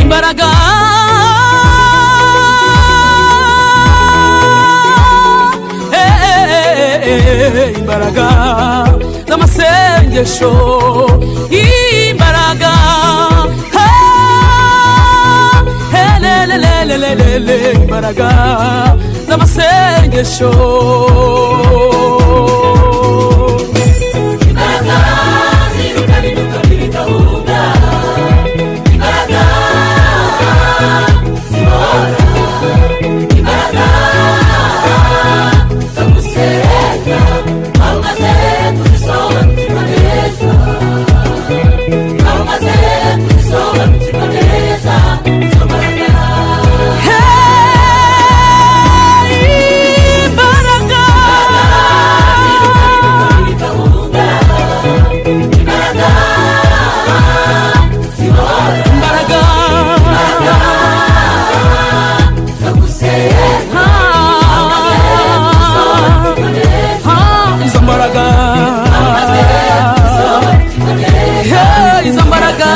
Imbaraga, imbaraga z'amasengesho, imbaraga, helelelelelele, imbaraga z'amasengesho. Imbaraga zirukana imyuka mibi igahunga, imbaraga zibohora, imbaraga zo gusenga wamaze kuzisobanukirwa neza, wamaze kuzisobanukirwa neza izo mbaraga. Hey, imbaraga Zirukana imyuka mibi igahunga, imbaraga zibohora, imbaraga zo gusenga kuzisobanukirwa neza, izo mbaraga. Kuzisobanukirwa neza. Hey, izo mbaraga.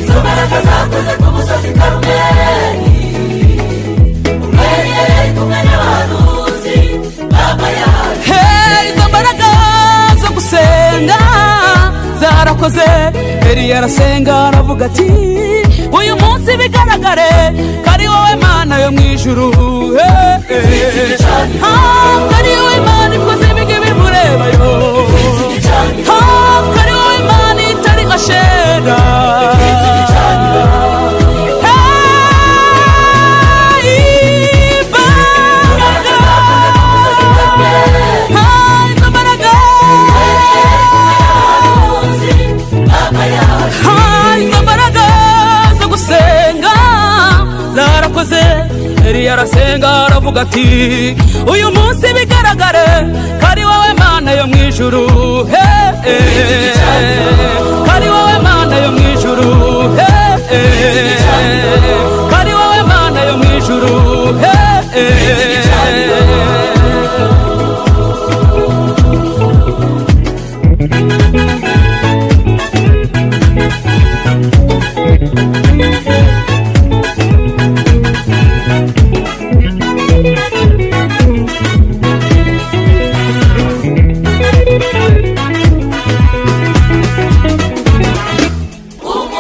Izo mbaraga zakoze ku musozi Karumeli, ubwo Eliya yari kumwe n'abahanuzi ba Bayali. Hey, izo mbaraga zo gusenga zarakoze. Eliya arasenga, aravuga ati: "Uyu munsi bigaragare ko ari wowe Mana yo mu ijuru." Hey, hey. Ah, ko ari wowe Mana ikoze ibigi bimurebayo. Ah, ko ari wowe Mana itari Ashera. Hey, imbaraga. Hey, izo mbaraga. Abahanuzi ba Bayali. Izo mbaraga zo gusenga zarakoze. Eliya arasenga, aravuga ati: "Uyu munsi bigaragare ko ari wowe Mana yo mu ijuru." Hey, ko ari wowe Mana yo mu ijuru. Hey, ko ari wowe Mana yo mu ijuru. Hey.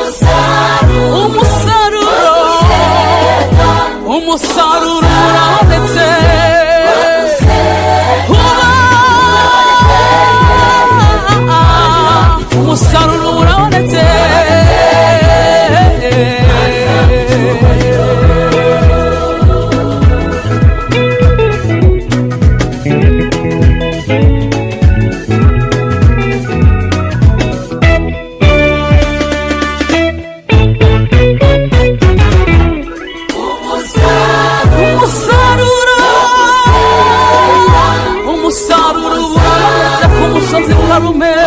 Umusaruro Umusaruro, umusaruro urabonetse. Uba umusaruro urabonetse. Umusaruro, umusaruro urabonetse ku musozi Karumeli.